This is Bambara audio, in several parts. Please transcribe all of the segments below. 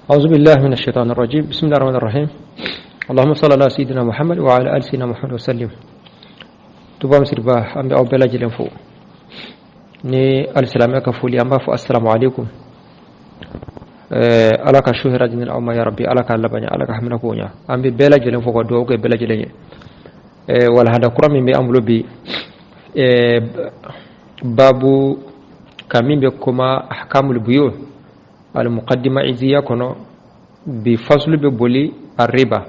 أعوذ بالله من الشيطان الرجيم، بسم الله الرحمن الرحيم. اللهم صل على سيدنا محمد وعلى آل سيدنا محمد وسلم. Tuba misiriba, an bɛ aw bɛɛ lajɛlen fo ni alisilamɛ ka foli. An b'a fɔ assalamu alaikum. Ala ka su hɛrɛ di aw ma ya rabbi. Ala k'a labanya, Ala ka hamina ko ɲa. An bɛ bɛɛ lajɛlen fo ka dugawu kɛ bɛɛ lajɛlen ye. Walahada kura min bɛ an bolo bi, babu ka min bɛ kuma ahkamul buyu, al muqaddima iziya kɔnɔ, bi fasulu bɛ boli arriba,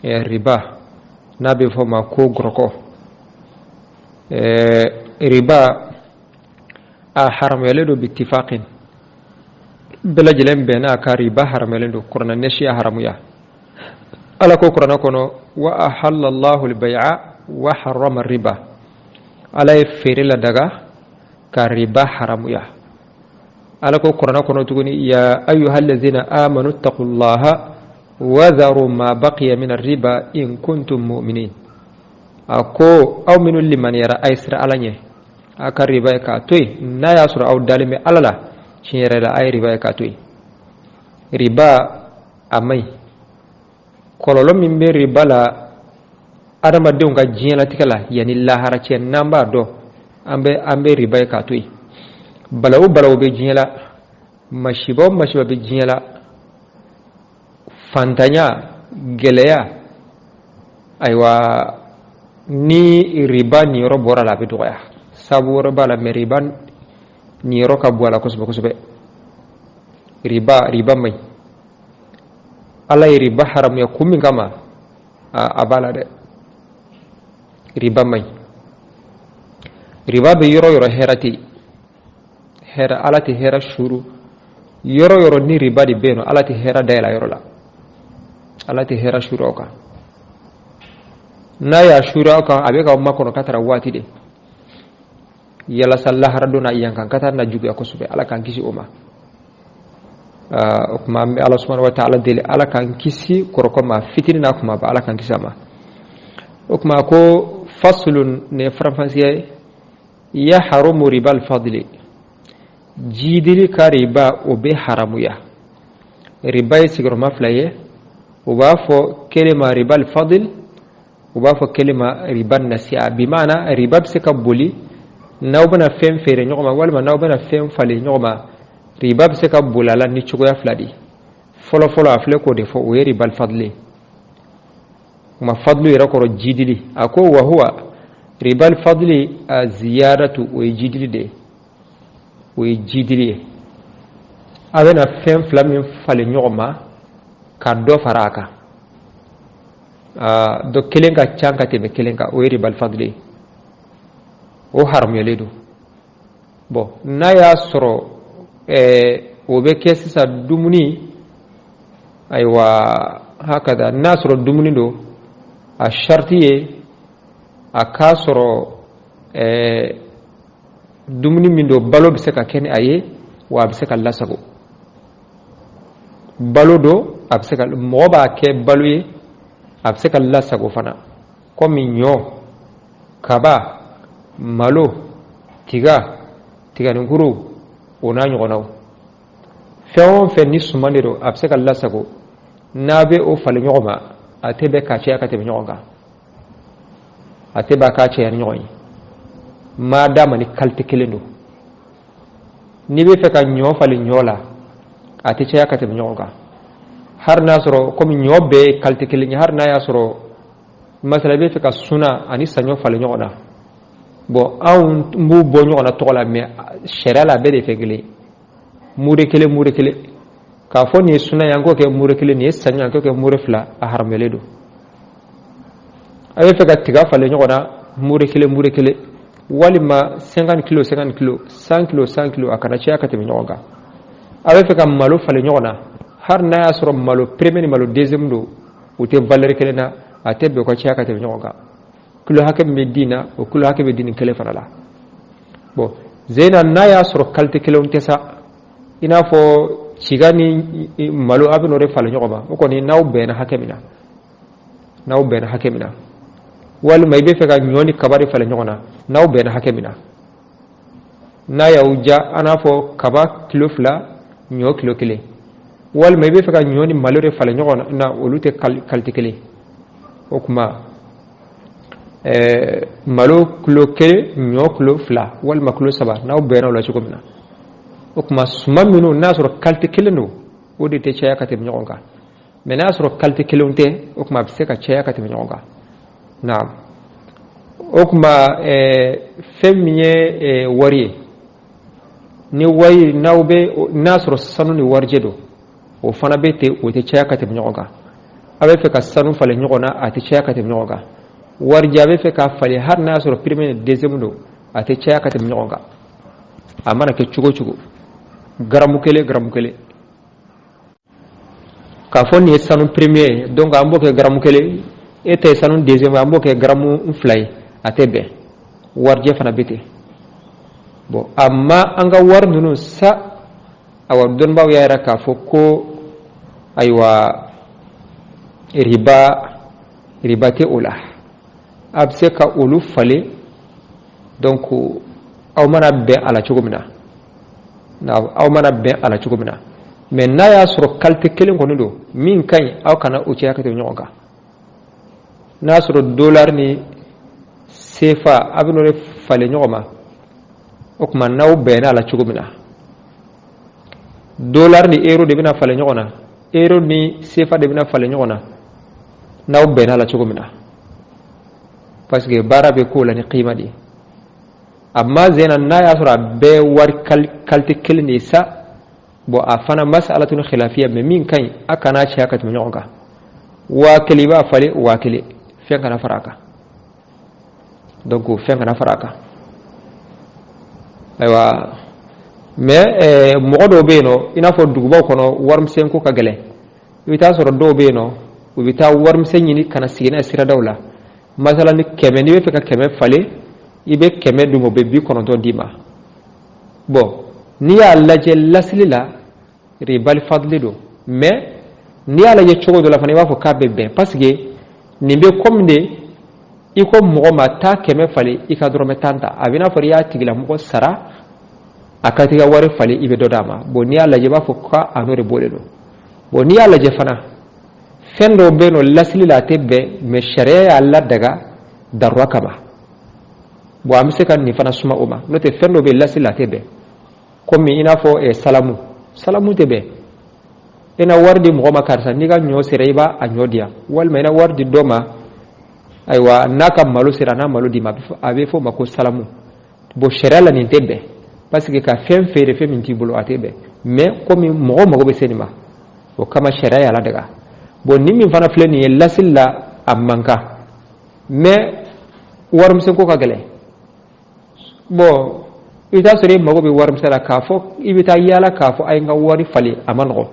riba n'a bɛ fɔ ma ko gɔrɔkɔ. Riba a haramuyalen don bittifaqin, bɛɛ lajɛlen bɛnna a ka riba haramuyalen don. Kuranɛ nɛsi a haramuya. Ala ko kuranɛ kɔnɔ: wa ahalla allahu albay'a wa harrama riba. Ala ye feere ladaga ka riba haramuya. Ala ko kuranɛ kɔnɔ tuguni: ya ayuha allazina amanu taqullaha wa dharu ma baqiya min arriba in kuntum mu'minin. A ko aw minnu limaniyara, a ye sira Ala ɲɛ, a ka riba ye k'a to yen. N'a y'a sɔrɔ aw dalen bɛ Ala la tiɲɛ yɛrɛ la, a ye riba ye k'a to yen. Riba a man ɲi. Kɔlɔlɔ min bɛ riba la adamadenw ka diɲɛlatigɛ la yanni lahara cɛ, n'an b'a dɔn, an bɛ riba ye k'a to yen. Balawu balawu bɛ diɲɛ la, masiba o masiba bɛ diɲɛ la, fantanya, gɛlɛya, ayiwa, ni riba niyɔrɔ bɔra la, a bɛ dɔgɔya. Sabu wɛrɛ b'a la, mɛ riba niyɔrɔ ka bon a la kosɛbɛ kosɛbɛ. Riba man ɲi. Ala ye riba haramuya kun min kama, a b'a la dɛ. Riba man ɲi. Riba bɛ yɔrɔ yɔrɔ, hɛrɛ tɛ yen. Hɛrɛ, Ala tɛ hɛrɛ suru yɔrɔ yɔrɔ. Ni riba de bɛ yen nɔ, Ala tɛ hɛrɛ dayɛlɛ yɔrɔ la, Ala tɛ hɛrɛ suru aw kan. N'a y'a suru aw kan, a bɛ k'aw makɔnɔ ka taara waati de yalasa lahara don na yankan ka taa na juguya kosɛbɛ. Ala k'an kisi o ma. O tuma, an bɛ Ala subhanahu wa ta'ala deli, Ala k'an kisi kɔrɔkɔ ma, fitinin n'a kumaba, Ala k'an kisi a ma. O tuma ko fasulun, nin ye faranfasiya ye: yahrumu ribal fadli, jidili ka riba, o bɛ haramuya. Riba ye sigiyɔrɔma fila ye. U b'a fɔ kelen ma ribal fadl, u b'a fɔ kelen ma riba nasiya. Bi maana, riba bɛ se ka boli n'aw bɛna fɛn feere ɲɔgɔn ma walima n'aw bɛna fɛn falen ɲɔgɔn ma. Riba bɛ se ka boli a la ni cogoya fila de ye. Fɔlɔ fɔlɔ, a filɛ k'o de fɔ, o ye ribal fadli ye. Kuma fadlu yɛrɛ kɔrɔ jidili. A ko wa huwa ribal fadli a ziyadatu, o ye jidili de ye, o ye jidili ye. A bɛna fɛn fila min falen ɲɔgɔn ma ka dɔ fara a kan, dɔ kelen ka ca ka tɛmɛ kelen kan, o ye ribal fadli ye, o haramuyalen don. Bon, n'a y'a sɔrɔ o bɛ kɛ sisan dumuni, ayiwa, hakada, n'a sɔrɔ dumuni don, a sariti ye a k'a sɔrɔ dumuni min don, balo bɛ se ka kɛ ni a ye, wa a bɛ se ka lasago. Balo don, a bɛ se ka mɔgɔ b'a kɛ balo ye, a bɛ se ka lasago fana, komi ɲɔ, kaba, malo, tiga, tiganinkuru, o n'a ɲɔgɔnnaw. Fɛn o fɛn ni suman de don, a bɛ se ka lasago, n'a bɛ o falen ɲɔgɔn ma, a tɛ bɛn ka caya ka tɛmɛ ɲɔgɔn kan, a tɛ bɛn k'a caya ni ɲɔgɔn ye, maa d'a ma ni qualité kelen don. N'i bɛ fɛ ka ɲɔ falen ɲɔ la, a tɛ caya ka tɛmɛ ɲɔgɔn kan, hali n'a sɔrɔ komi ɲɔ bɛɛ ye qualité kelen ye. Hali n'a y'a sɔrɔ masala, i bɛ fɛ ka suna ani saɲɔ falen ɲɔgɔn na, bon, anw b'u bɔ ɲɔgɔn na tɔgɔ la, mais sariya la, a bɛɛ de ye fɛn kelen ye, mure kelen, mure kelen. K'a fɔ nin ye suna ye, an k'o kɛ mure kelen, nin ye saɲɔ ye, an k'o kɛ mure 2, a haramuyalen don. A bɛ fɛ ka tiga falen ɲɔgɔn na, mure kelen, mure kelen, walima 50 kilo, 50 kilo, 100 kilo, 100 kilo, a kana caya ka tɛmɛ ɲɔgɔn kan. A bɛ fɛ ka malo falen ɲɔgɔn na, hali n'a y'a sɔrɔ malo premier ni malo deuxième don, u tɛ valeur kelen na, a tɛ bɛn u ka caya ka tɛmɛ ɲɔgɔn kan. Kilo hakɛ min bɛ di na, o kilo hakɛ bɛ di nin kelen fana la. Bon, zena, n'a y'a sɔrɔ qualité kelenw tɛ sa, i n'a fɔ tiga ni malo, a bɛ n'o de falen ɲɔgɔn ma, o kɔni, n'aw bɛnna hakɛ min na, n'aw bɛnna hakɛ min na, walima i bɛ fɛ ka ɲɔ ni kaba de falen ɲɔgɔn na, n'aw bɛnna hakɛ min na, n'a y'aw ja, an n'a fɔ kaba kilo 2, ɲɔ kilo 1. Walima i bɛ fɛ ka ɲɔ ni malo de falen ɲɔgɔn na, olu tɛ qualité kelen. O tuma malo kilo 1, ɲɔ kilo 2 walima kilo 3, n'aw bɛnna o la cogo min na. O tuma suman minnu n'a sɔrɔ qualité kelen don, o de tɛ caya ka tɛmɛ ɲɔgɔn kan. Mais n'a sɔrɔ qualité kelenw tɛ, o tuma a bɛ se ka caya ka tɛmɛ ɲɔgɔn kan. Naam. O tuma fɛn min ye wari ye, ni wari n'aw bɛ n'a sɔrɔ sanu ni warijɛ don, o fana bɛ ten, o tɛ caya ka tɛmɛ ɲɔgɔn kan. A bɛ fɛ ka sanu falen ɲɔgɔn na, a tɛ caya ka tɛmɛ ɲɔgɔn kan. Warijɛ a bɛ fɛ k'a falen, hali n'a y'a sɔrɔ premier ni deuxième don, a tɛ caya ka tɛmɛ ɲɔgɔn kan. A mana kɛ cogo o cogo, garamu kelen, garamu kelen. K'a fɔ nin ye sanu premier ye, donc an b'o kɛ garamu 1, e ta ye sanu deuxième ye, an b'o kɛ garamu 2 ye, a tɛ bɛn. Warijɛ fana bɛ ten. Bon, amma an ka wari ninnu sa, awa, dɔnnibaaw y'a yira k'a fɔ ko ayiwa, riba tɛ o la. A bɛ se ka olu falen, donc aw mana bɛn a la cogo min na, aw mana bɛn a la cogo min na. Mais n'a y'a sɔrɔ qualité kelen kɔni don, min ka ɲi, aw kana o caya ka tɛmɛ ɲɔgɔn kan. N'a y'a sɔrɔ dollar ni CFA, a bɛ n'o de falen ɲɔgɔn ma, o tuma n'aw bɛnna a la cogo min na, dollar ni euro de bɛna falen ɲɔgɔn na, euro ni CFA de bɛna falen ɲɔgɔn na, n'aw bɛnna a la cogo min na, parce que baara bɛ k'o la ni kima de ye. Amma zena n'a y'a sɔrɔ a bɛɛ wari qualité kelen de ye sa, bon, a fana masalatun khilafiya, mais min ka ɲi, a kana caya ka tɛmɛ ɲɔgɔn kan. 1000 i b'a falen 1000, fɛn kana fara a kan. Donc fɛn kana fara a kan. Ayiwa, mais mɔgɔ dɔw bɛ yen nɔ, i n'a fɔ dugubaw kɔnɔ, warimisɛn ko ka gɛlɛn. I bɛ taa sɔrɔ dɔw bɛ yen nɔ, u bɛ taa warimisɛn ɲini ka na sigi n'a ye siradaw la. Masala ni 100, n'i bɛ fɛ ka 100 falen, i bɛ 100 d'u ma, u bɛ 90 d'i ma. Bon, n'i y'a lajɛ lasili la, ribali fadili don. Mais n'i y'a lajɛ cogo dɔ la fana, i b'a fɔ k'a bɛ bɛn, parce que nin bɛ komi de i ko mɔgɔ ma taa 100 falen, i ka dɔrɔmɛ 10 ta. A bɛ n'a fɔ i y'a tigilamɔgɔ sara a ka t'i ka wari falen, i bɛ dɔ d'a ma. Bon, n'i y'a lajɛ, i b'a fɔ k'a n'o de bɔlen don. Bon, n'i y'a lajɛ fana, fɛn dɔw bɛ yen nɔ, lasili la a tɛ bɛn, mais sariya y'a ladaga darura kama. Bon, an bɛ se ka nin fana suma o ma. N'o tɛ, fɛn dɔw bɛ yen, lasili la a tɛ bɛn, komi i n'a fɔ salamu. Salamu tɛ bɛn. I na wari di mɔgɔ ma, karisa, n'i ka ɲɔ sera, i b'a a ɲɔ di yan, walima i na wari di dɔ ma, ayiwa, n'a ka malo sera, n'a malo d'i ma, a bɛ fɔ o ma ko salamu. Bon, sariya la nin tɛ bɛn, parce que ka fɛn feere fɛn min t'i bolo, a tɛ bɛn. Mais komi mɔgɔ mago bɛ se nin ma, o kama sariya y'a ladaga. Bon, nin min fana filɛ nin ye, lasili la a man kan, mais warimisɛn ko ka gɛlɛn. Bon, i bɛ taa sɔrɔ e mago bɛ warimisɛn la, k'a fɔ i bɛ taa yaala k'a fɔ a ye n ka wari falen, a ma nɔgɔn.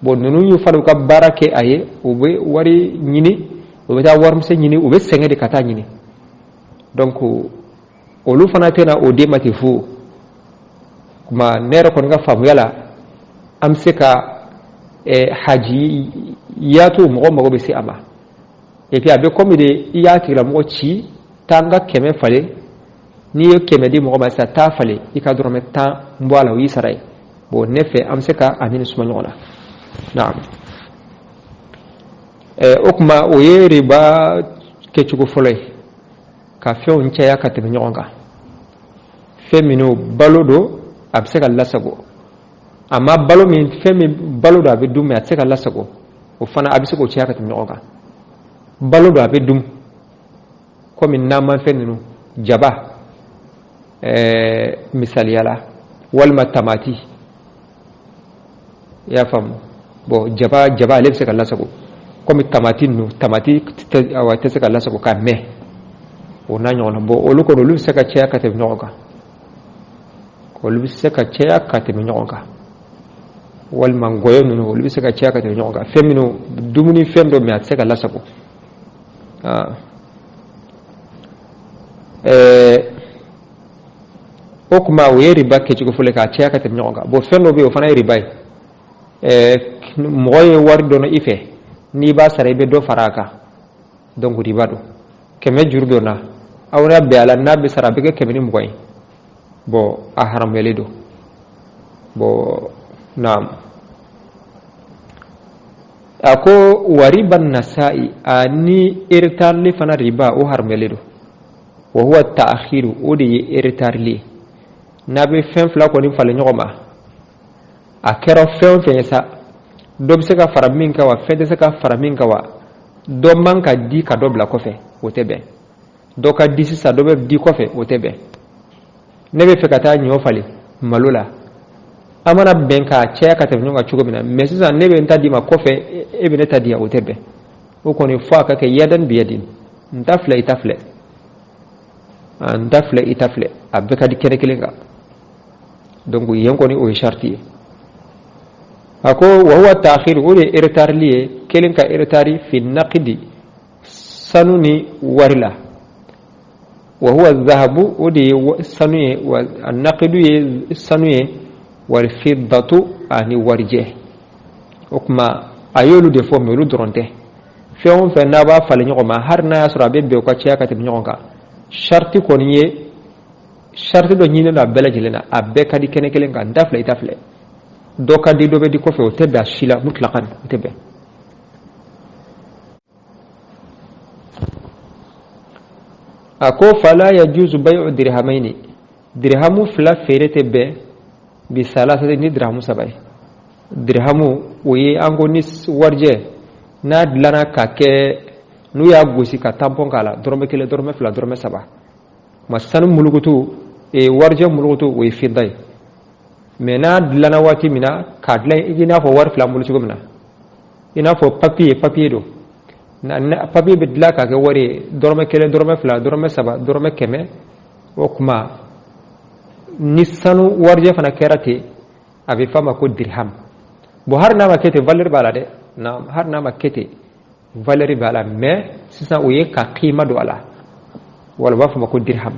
Bon, ninnu y'u fana u ka baara kɛ a ye, u bɛ wari ɲini, u bɛ taa warimisɛn ɲini, u bɛ sɛgɛn de ka taa ɲini. Donc olu fana tɛna o den ma ten fu. Kuma ne yɛrɛ kɔni ka faamuya la, an bɛ se ka haji yato, mɔgɔ mago bɛ se a ma. Et puis a bɛ komi de i y'a tigilamɔgɔ ci, taa n ka 100 falen. N'i ye 100 di mɔgɔ ma sisan, taa falen, i ka dɔrɔmɛ 10 bɔ a la, o y'i sara ye. Bon, ne fɛ, an bɛ se ka a ni suma ɲɔgɔn na. Naam. O tuma o ye riba kɛcogo fɔlɔ ye, ka fɛnw caya ka tɛmɛ ɲɔgɔn kan. Fɛn minnu balo don, a bɛ se ka lasago, amma balo min, fɛn min balo don, a bɛ dun, mais a tɛ se ka lasago, o fana a bɛ se k'o caya ka tɛmɛ ɲɔgɔn kan. Balo don, a bɛ dun, komi namafɛn ninnu, jaba misaliya la, walima tamati, i y'a faamu. Bon, jaba ale bɛ se ka lasago, komi tamati ninnu, tamati tɛ, awa, tɛ se ka lasago ka mɛn, o n'a ɲɔgɔnna. Bon, olu kɔni, olu bɛ se ka caya ka tɛmɛ ɲɔgɔn kan, olu bɛ se ka caya ka tɛmɛ ɲɔgɔn kan. Walima ngɔyɔ ninnu, olu bɛ se ka caya ka tɛmɛ ɲɔgɔn kan. Fɛn minnu, dumuni fɛn dɔ, mais a tɛ se ka lasago. O tuma o ye riba kɛcogo fɔlɔ ye, k'a caya ka tɛmɛ ɲɔgɔn kan. Bon, fɛn dɔ bɛ yen, o fana ye riba ye. Mɔgɔ ye wari dɔn i fɛ, n'i b'a sara, i bɛ dɔ fara a kan, donc riba don. 100 juru donna aw n'a bɛn a la, n'a bɛ sara, a bɛ kɛ 120 ye. Bon, a haramuyalen don. Bon, naam. A ko wa riba nasa'i, ani eretarili fana riba, o haramuyalen don. Wa huwa ta'khiru, o de ye eretarili ye. N'a bɛ fɛn fila kɔni falen ɲɔgɔn ma, a kɛra fɛn o fɛn ye sa, dɔ bɛ se ka fara min kan wa, fɛn tɛ se ka fara min kan wa, dɔ man ka di ka dɔ bila kɔfɛ, o tɛ bɛn. Dɔ ka di sisan, dɔ bɛ di kɔfɛ, o tɛ bɛn. Ne bɛ fɛ ka taa ɲɔ falen malo la, an mana bɛn k'a caya ka tɛmɛ ɲɔgɔn kan cogo min na, mais sisan ne bɛ n ta d'i ma kɔfɛ, e bɛ ne ta di yan, o tɛ bɛn. O kɔni fo a ka kɛ yadan biyadin, n ta filɛ, i ta filɛ, n ta filɛ, i ta filɛ, a bɛɛ ka di kɛnɛ kelen kan. Donc yen kɔni o ye sariti ye. A ko wa huwa ta'khir, o de ye eretarili ye, kelen ka eretari fi naqidi, sanu ni wari la. Wa huwa zahabu, o de ye sanu ye, wa naqidu ye sanu ye, wal fiddatu, ani warijɛ. O tuma a y'olu de fɔ, mais olu dɔrɔn tɛ. Fɛn o fɛn n'a b'a falen ɲɔgɔn ma, hali n'a y'a sɔrɔ a bɛ bɛn o ka caya ka tɛmɛ ɲɔgɔn kan, sariti kɔni ye sariti dɔ ɲininen don a bɛɛ lajɛlen na, a bɛɛ ka di kɛnɛ kelen kan, n ta filɛ, i ta filɛ, dɔ ka di, dɔ bɛ di kɔfɛ, o tɛ bɛn a si la, mutlakan, o tɛ bɛn. A ko fala yajuzu bay'u dirhamaini, dirhamu fila feere tɛ bɛn, bi salasati, ni dirhamu saba ye. Dirhamu o ye an ko ni warijɛ n'a dilanna ka kɛ, n'u y'a gosi ka tampon k'a la, dɔrɔmɛ kelen, dɔrɔmɛ fila, dɔrɔmɛ saba. Ma sanu mulukutu, warijɛ mulukutu, o ye fida ye. Mais n'a dilanna waati min na, k'a dilan i n'a fɔ wari fila bolo cogo min na, i n'a fɔ papiye, papiye don, papiye bɛ dilan k'a kɛ wari ye, dɔrɔmɛ kelen, dɔrɔmɛ fila, dɔrɔmɛ saba, dɔrɔmɛ kɛmɛ. O tuma ni sanu warijɛ fana kɛra ten, a bɛ f'a ma ko dirham. Bon, hali n'a ma kɛ ten, valeur b'a la dɛ. Naam, hali n'a ma kɛ ten, valeur b'a la, mais sisan o ye ka kiima don a la, wala u b'a fɔ ma ko dirham.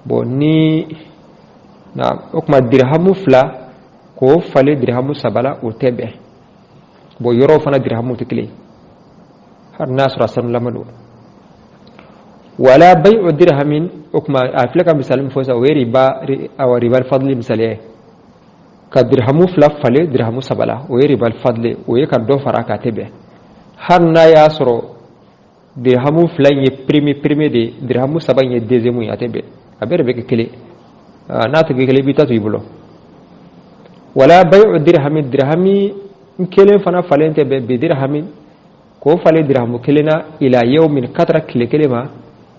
Bon, ni na o tuma dirhamu fila k'o falen dirhamu saba la, o tɛ bɛn. Bon, yɔrɔw fana dirhamu tɛ kelen, hali n'a sɔrɔ a sanulama don. Wala bay'u dirhamin, o tuma a filɛ ka misali min fɔ sisan, o ye riba, awa ribal fadli misaliya ye. Ka dirhamu fila falen dirhamu saba la, o ye ribal fadli, o ye ka dɔ fara a kan, a tɛ bɛn. Hali n'a y'a sɔrɔ dirhamu fila in ye premier premier de ye, dirhamu saba in ye deuxième ye, a tɛ bɛn, a bɛɛ de bɛ kɛ kelen. N'a tɛ kɛ kelen, i b'i ta to i bolo. Wala bay'u dirhami, dirhami kelen fana falen tɛ bɛn, bi dirhami, k'o falen dirhamu kelen na, ila yawmin, ka tara tile kelen ma,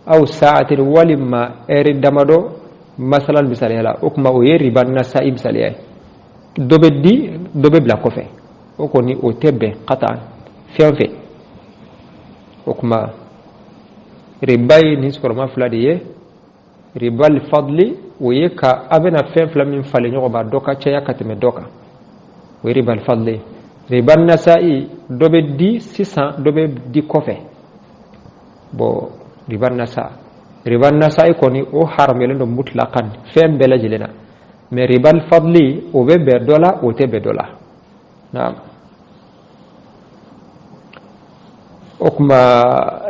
aw sa'atin, walima ɛri damadɔ, masalan misaliya la. O tuma o ye riba nasa'i misaliya ye, dɔ bɛ di, dɔ bɛ bila kɔfɛ, o kɔni o tɛ bɛn kata fɛn fɛn. O tuma riba ye nin sigiyɔrɔma fila de ye. Ribal fadli, o ye ka a bɛna fɛn fila min falen ɲɔgɔn ma, dɔ ka caya ka tɛmɛ dɔ kan, o ye ribal fadli ye. Riba nasa'i, dɔ bɛ di sisan, dɔ bɛ di kɔfɛ. Bon, riba nasa, riba nasa'i kɔni, o haramuyalen don mutlakan fɛn bɛɛ lajɛlen na, mais ribal fadli, o bɛ bɛn dɔ la, o tɛ bɛn dɔ la. Naam, o tuma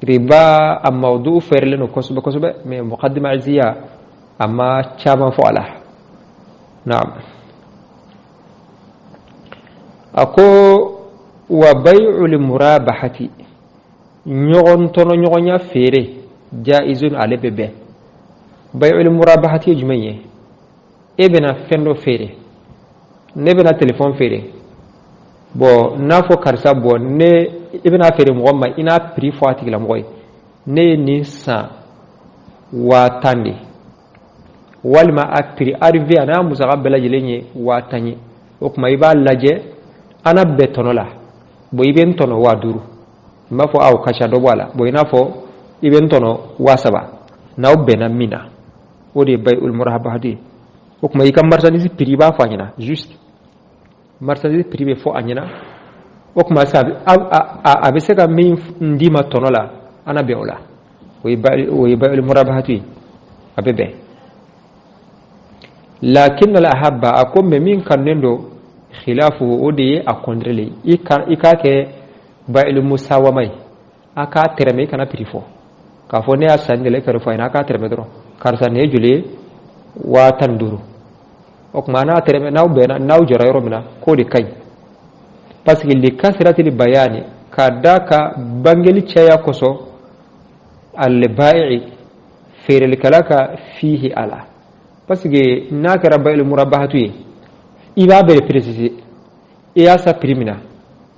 riba a mawdu fɛrɛlen don kosɛbɛ kosɛbɛ, mais muqaddima iziya a ma caman fɔ a la. Naam, a ko wa bay'ul murabahati, ɲɔgɔn tɔnɔ ɲɔgɔnya feere, jaizun, ale bɛ bɛn. Bay'ul murabahati ye jumɛn ye? E bɛna fɛn dɔ feere, ne bɛna telefɔn feere. Bon, n'a fɔ karisa, bon, ne i bɛna feere mɔgɔ ma, i n'a prix fɔ a tigilamɔgɔ ye, ne ye nin san 10 000 de, walima a prix arrivé a n'a musaka bɛɛ lajɛlen ye 10 000 ye. O tuma i b'a lajɛ, an na bɛn tɔnɔ la. Bon, i bɛ n tɔnɔ 5 000, n b'a fɔ aw ka ca, dɔ bɔ a la. Bon, i n'a fɔ i bɛ n tɔnɔ 3 000, n'aw bɛnna min na, o de ye bay'ul murabahati ye. O tuma i ka marchandise prix, i b'a fɔ a ɲɛna juste, marchandise prix bɛ fɔ a ɲɛna. O tuma sisan a bɛ se ka min d'i ma tɔnɔ la, an na bɛn o la, o ye bay'ul murabahati ye, a bɛ bɛn. Lakin al ahabba, a ko mais min kanunen don, khilafu, o de ye a contraire ye, i k'a kɛ bay'ul musawama ye, a k'a tɛrɛmɛ, i kana prix fɔ k'a fɔ ne y'a san de la, i kana fɔ a ɲɛna, a k'a tɛrɛmɛ dɔrɔn, karisa nin ye joli ye? 15 000. O tuma n'a tɛrɛmɛ, n'aw bɛnna, n'aw jɔra yɔrɔ min na, k'o de ka ɲi, Parce que li kasratil bayani, ka da ka bangeli caya kosɔn, al bai'i, feerelikɛla ka, fihi ala, parce que n'a kɛra bayil murabahatu ye, i b'a bɛɛ préciser, i y'a sa prix min na.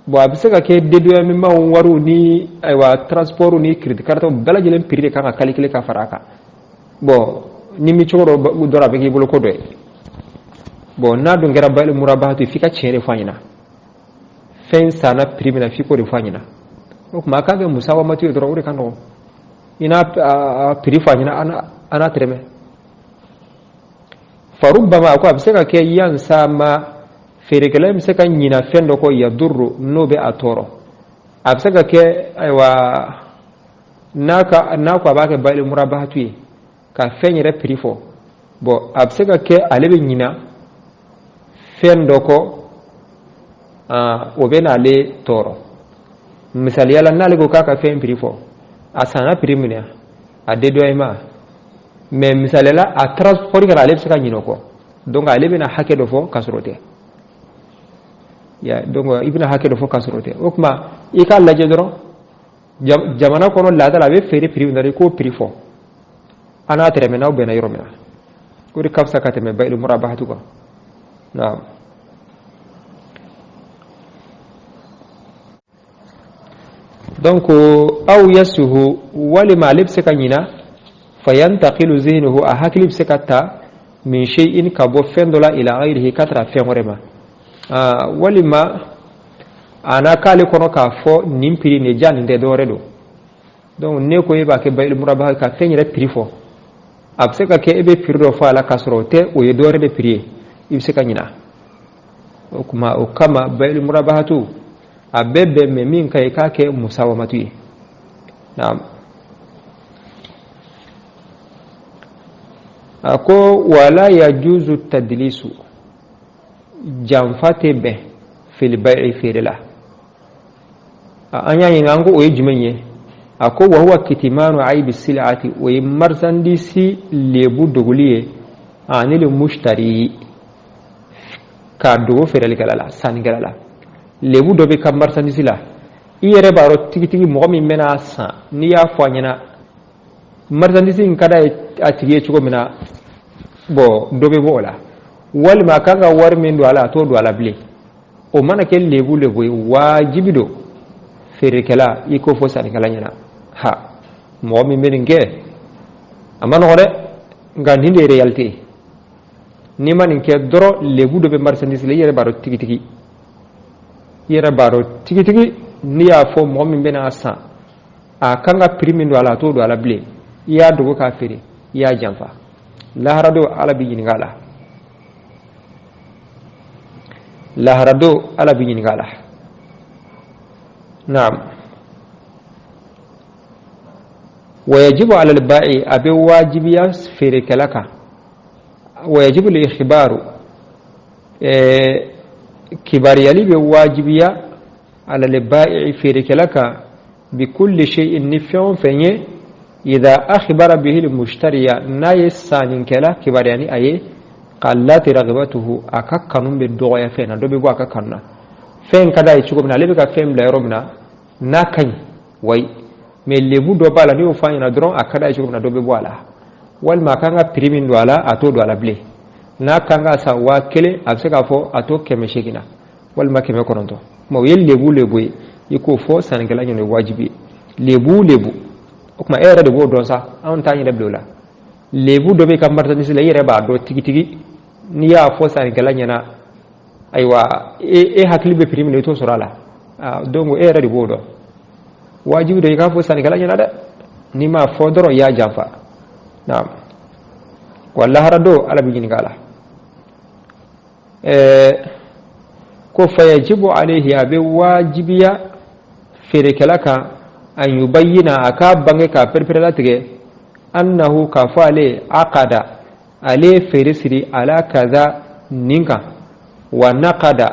Bon, a bɛ se ka kɛ dédouanement wariw ni ayiwa transport ni crédit carte bɛɛ lajɛlen prix de kan ka calculer ka fara a kan. Bon, ni mi cogo dɔ dɔrɔn, a bɛ k'i bolo ko dɔ ye. Bon, n'a dun kɛra bayil murabahatu, f'i ka tiɲɛ de fɔ a ɲɛna. Fɛn sanna prix min na, f'i k'o de fɔ a ɲɛna. O tuma a k'a kɛ musawamatu ye dɔrɔn, o de ka nɔgɔn. I n'a prix fɔ a ɲɛna, an n'a tɛrɛmɛ. Farubbama, a ko a bɛ se ka kɛ, yansa ma, feerekɛla bɛ se ka ɲina fɛn dɔ kɔ, yadurru, n'o bɛ a tɔɔrɔ. A bɛ se ka kɛ, ayiwa, n'a ka n'a ko a b'a kɛ bayil murabahatu ye ka fɛn yɛrɛ prix fɔ, bon, a bɛ se ka kɛ ale bɛ ɲina fɛn dɔ kɔ, o bɛ n'ale tɔɔrɔ. Misaliya la, n'ale ko k'a ka fɛn prix fɔ, a sanna prix min na, a dédouanement, mais misaliya la, a transport kɛra, ale bɛ se ka ɲinɛ o kɔ. Donc ale bɛna hakɛ dɔ fɔ k'a sɔrɔ o tɛ ya. Donc i bɛna hakɛ dɔ fɔ k'a sɔrɔ o tɛ. O tuma i k'a lajɛ dɔrɔn, jamana kɔnɔ laada la, a bɛ feere prix min na, i k'o prix fɔ, an n'a tɛrɛmɛ, n'aw bɛnna yɔrɔ min na, o de ka fisa ka tɛmɛ bayil murabahatu kan. Naam. Donc aw yasuhu, walima ale bɛ se ka ɲina, fayantaqilu zihnuhu, a hakili bɛ se ka ta, min shay'in, ka bɔ fɛn dɔ la, ila ghayrihi, ka taara fɛn wɛrɛ ma. Walima a n'a k'ale kɔnɔ k'a fɔ nin prix nin ja, nin tɛ, dɔwɛrɛ don. Donc ne ko e b'a kɛ bayil murabaha ka fɛn yɛrɛ prix fɔ, a bɛ se ka kɛ e bɛ prix dɔ fɔ a la k'a sɔrɔ o tɛ, o ye dɔwɛrɛ de prix ye, i bɛ se ka ɲina. O tuma o kama bayil murabahatu a bɛ bɛn, mɛ min ka ɲi, k'a kɛ musawamatu ye. Naam. A ko wala yajuzu tadlisu, janfa tɛ bɛn, fil bai'i, feere la. An y'a ɲininka, an ko o ye jumɛn ye? A ko wa huwa kitimanu aibi sil'ati, o ye marchandise lebu dogoli ye, anil mushtari, k'a dogo feerelikɛla la, sannikɛla la. Lebu dɔ bɛ ka marchandise la, i yɛrɛ b'a dɔn tigitigi mɔgɔ min bɛna san, n'i y'a fɔ a ɲɛna marchandise in ka d'a ye a tigi ye cogo min na, bon, dɔ bɛ bɔ o la, walima a kan ka wari min don a la, a t'o don a la bilen. O mana kɛ lebu lebu ye, wajibi don feerekɛla i k'o fɔ sannikɛla ɲɛna. Ha, mɔgɔ min bɛ nin kɛ, a ma nɔgɔ dɛ, nka nin de ye réalité ye. N'i ma nin kɛ dɔrɔn, lebu dɔ bɛ marchandise la, i yɛrɛ b'a dɔn tigitigi, i yɛrɛ b'a dɔn tigitigi, n'i y'a fɔ mɔgɔ min bɛna san, a kan ka prix min don a la, a t'o don a la bilen. I y'a dogo k'a feere, i y'a janfa. Lahara don, Ala b'i ɲininka a la. Lahara don, Ala b'i ɲininka a la. Naam. Wa yajibu ala al-ba'i, a bɛ wajibiya feerekɛla kan, wa yajibu al-ikhbaru, kibariyali bɛ wajibiya, ala al-ba'i, feerekɛla kan, bi kulli shay'in, ni fɛn o fɛn ye, idha akhbara bihi al-mushtariya, n'a ye sannikɛla kibaruya ni a ye, qallati raghbatuhu, a ka kanu bɛ dɔgɔya fɛn na, dɔ bɛ bɔ a ka kanu na. Fɛn ka d'a ye cogo min na, ale bɛ ka fɛn bila yɔrɔ min na, n'a ka ɲi wayi, mais lebu dɔ b'a la, n'i y'o fɔ a ɲɛna dɔrɔn, a ka d'a ye cogo min na, dɔ bɛ bɔ a la. Walima a kan ka prix min don a la, a t'o don a la bilen. N'a kan ka san 1000, a bɛ se k'a fɔ a to 800 na, walima 900. O ye lebu lebu ye, i k'o fɔ sannikɛla ɲɛna, o ye wajibi ye. Lebu lebu, o tuma e yɛrɛ de b'o dɔn sa, anw t'an yɛrɛ bila o la. Lebu dɔ bɛ ka marchandise la, i yɛrɛ b'a dɔn tigitigi, n'i y'a fɔ sannikɛla ɲɛna, ayiwa, e hakili bɛ prix min na, i t'o sɔrɔ a la. Donc e yɛrɛ de b'o dɔn, wajibi don i k'a fɔ sannikɛla ɲɛna dɛ. N'i m'a fɔ dɔrɔn, i y'a janfa. Naam. Wa lahara don, Ala b'i ɲininka a la. Ko fayajibu alayhi, a bɛ wajibiya feerekɛla kan, an yubayyina, a k'a bange k'a pereperelatigɛ, annahu, k'a fɔ ale, aqada, ale ye feere siri, ala kaza, nin kan, wa naqada,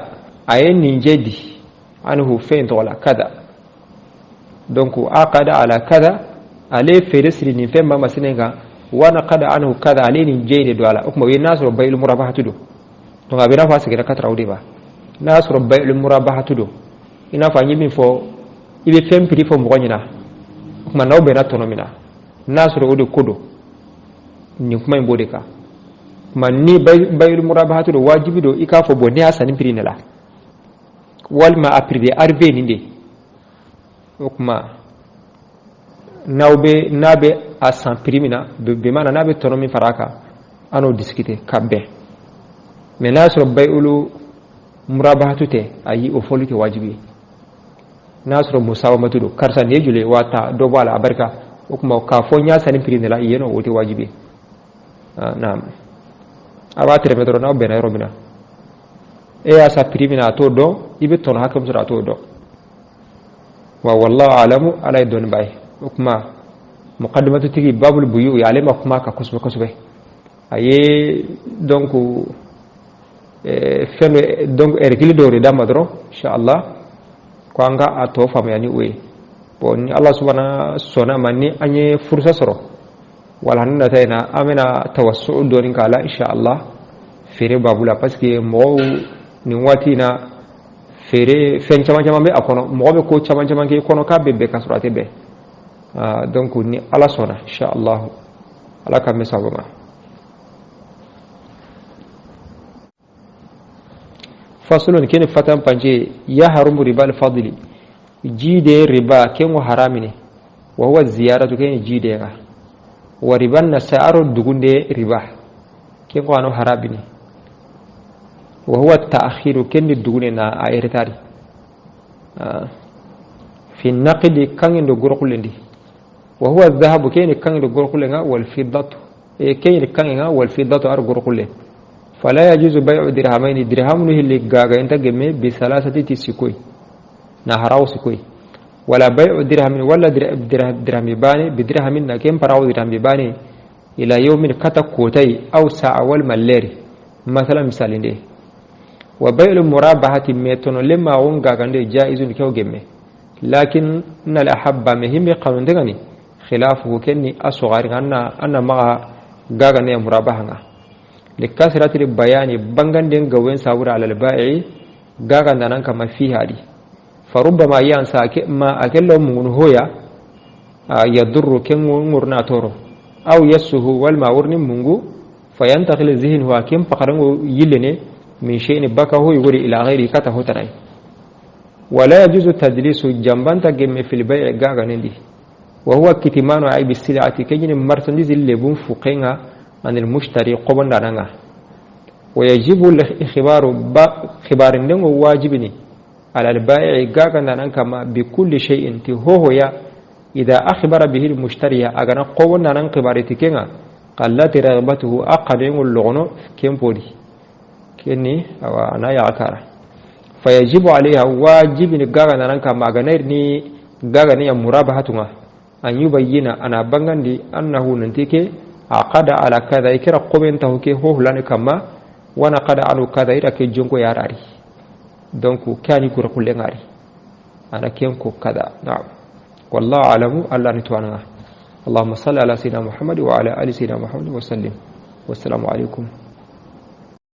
a ye nin jɛ di, anhu, fɛn tɔgɔ la, kaza. Donc aqada ala kaza, ale ye feere siri nin fɛn ma masina kan, wa naqada anhu kaza, ale nin jɛ de don a la. O tuma o ye n'a sɔrɔ bayil murabahatu don. Donc a bɛ n'a fɔ a seginna ka tara o de ma, n'a sɔrɔ bayil murabahatu don. I n'a fɔ an ye min fɔ, i bɛ fɛn prix fɔ mɔgɔ ɲɛna, o tuma n'aw bɛnna tɔnɔ min na, n'a sɔrɔ o de ko don, nin kuma in b'o de kan. Tuma ni bayul murabahatu don, wajibi don i k'a fɔ bon, ne y'a san nin prix de la, walima a prix de arrivé nin de. O tuma n'aw bɛ, n'a bɛ a san prix min na, bi maana n'a bɛ tɔnɔ min fara a kan, an n'o discuter ka bɛn. Mais n'a y'a sɔrɔ bayul murabahatu tɛ, ayi, o fɔli tɛ wajibi ye. N'a sɔrɔ musawamatu don, karisa nin ye joli ye, waa ta dɔ bɔ a la, a barika. O tuma k'a fɔ n y'a san nin prix de la yen nɔ, o tɛ wajibi ye. Naam, a b'a tɛrɛmɛ dɔrɔn, n'aw bɛnna yɔrɔ min na, e y'a san prix min na, a t'o dɔn, i bɛ tɔnɔ hakɛ min sɔrɔ, a t'o dɔn. Wa wallahu alamu, ala ye dɔnniba ye. O tuma muqaddimatu tigi babul buyu, ale ma kuma kan kosɛbɛ kosɛbɛ. A ye donc fɛn dɔ, donc règle dɔw de d'a ma dɔrɔn, inshallah, ko an ka a tɔ faamuya ni o ye. Bon, ni ala subahana sɔnna ma, ni an ye furusa sɔrɔ wala ni nata in na, an bɛna tawassu dɔɔni k'a la, inshallah, feere babu la, parce que mɔgɔw nin waati in na, feere fɛn caman caman bɛ a kɔnɔ, mɔgɔ bɛ ko caman caman k'i kɔnɔ k'a bɛ bɛn ka sɔrɔ a tɛ bɛn. Donc ni ala sɔnna, inshallah, ala ka mɛn sababu ma. Fasulun kene fatan pance ya harumu riba al-fadli, jide riba kengo haramine, wa huwa ziyaratu kene jide ga wa riban nasa'aro dugunde riba kengo ano harabini, wa huwa ta'khiru kende dugune na a eretari fi naqdi kangendo gorkulendi, wa huwa dhahabu kene kangendo gorkulenga, wal fiddatu e kene kangenga, wal fiddatu ar gorkule. Fala yajuzu bay'u dirhamaini, dirhamu hilli gaga inta gemme bi salasati tisikoi na haraw sikoi, wala bay'u dirhamin wala dirhami bani bi dirhamin na kem paraw dirhami bani ila yawmin kata kotai aw sa'a wal malleri masala misalinde. Wa bay'u murabahati metono lemma won gaga nde jaizun kew gemme, lakin nal ahabba mehimbe qanundegani khilafuhu kenni asghari anna anna ma gaga ne murabaha likasrati bayani banganden gawen sabura alal bai'i gaga nanan kama fi hadi farubbama yansa ma akello mun hoya yadurru ken ngurna toro aw yasuhu wal ma wurni mungu fayantakhil zihnu hakim faqarango yillene min shay'in baka ho yuguri ila ghairi kata hotanai. Wala yajuzu tadlisu jambanta gemme fil bai'i gaga nendi, wa huwa kitmanu aibi sil'ati kejini marchandise lebun fuqenga عن المشتري قبن دانغا. ويجب الخبار خبار ندنgo واجبني على البائع غاغا دانان كما بكل شيء تهو يا إذا أخبر به المشتري أغنى قبن دانان خبار تكينا قلت رغبته أقدم اللغنو كم بودي كني أو أنا يعكارا فيجب عليها واجب غاغا دانان كما أغنى ني غاغا ني مرابحتها أن يبين أنا بانغاندي أنه ننتيكي عقد على كذا يكرا قومن تهوكي هو لان كما وانا قد عنو كذا يراكي جونكو ياراري دونك كان يكور كل غاري انا كينكو كذا. نعم، والله اعلم، الله نتوانا. اللهم صل على سيدنا محمد وعلى ال سيدنا محمد وسلم، والسلام عليكم.